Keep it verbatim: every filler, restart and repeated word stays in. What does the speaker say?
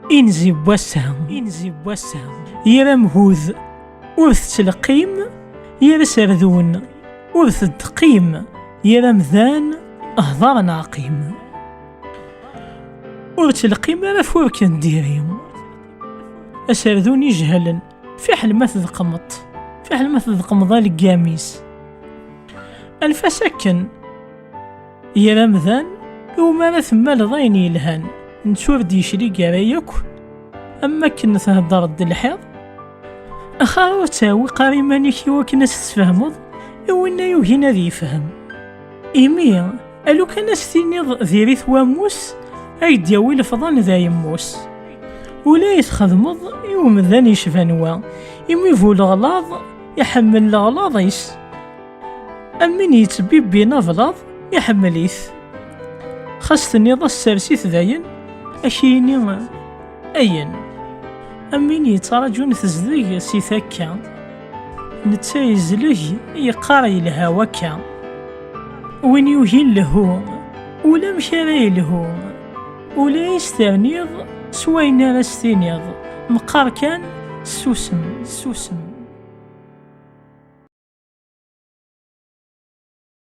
Inzi n wass-a, inzi n wass-a, yir amgud ur tettleqqim, yir aserdun ur teddeqqim, yir amdan hḍer neɣ qqim. Ur ttleqqim ara afurk n diri, aserdun ijehlen, fiḥel ma tdeqqmeḍ, fiḥel ma tdeqqmeḍ aleggam-is. Anef-as akken, yir amdan iwumi ara temmaleḍ ayen yelhan, netta ur d-yeclig ara yakk, am wakken theddreḍ-d lḥiḍ. Axir ur ttɛewwiq ara iman-ik i wakken ad s-tesfehmeḍ i winna yugin ad yefhem. Imi alukan ad s-tiniḍ diri-t wammus, ad k-d-yawi lefḍan d ayemmus. Ula i txedmeḍ i umdan yecban wa, imi bu leɣlaḍ iḥemmel leɣlaḍ-is. Am win yettbibbin ablaḍ iḥemmel-it. Xas tenniḍ-as sers-it dayen, ad k-yini ayen. Am win yettraǧun tezdeg si takka, netta yezleg yeqqar yelha wakka. Win yugin lhu, ulamek ara yelhu. Ula i s-terniḍ s wayen ara s-tiniḍ, meqqar kan ssusem, ssusem.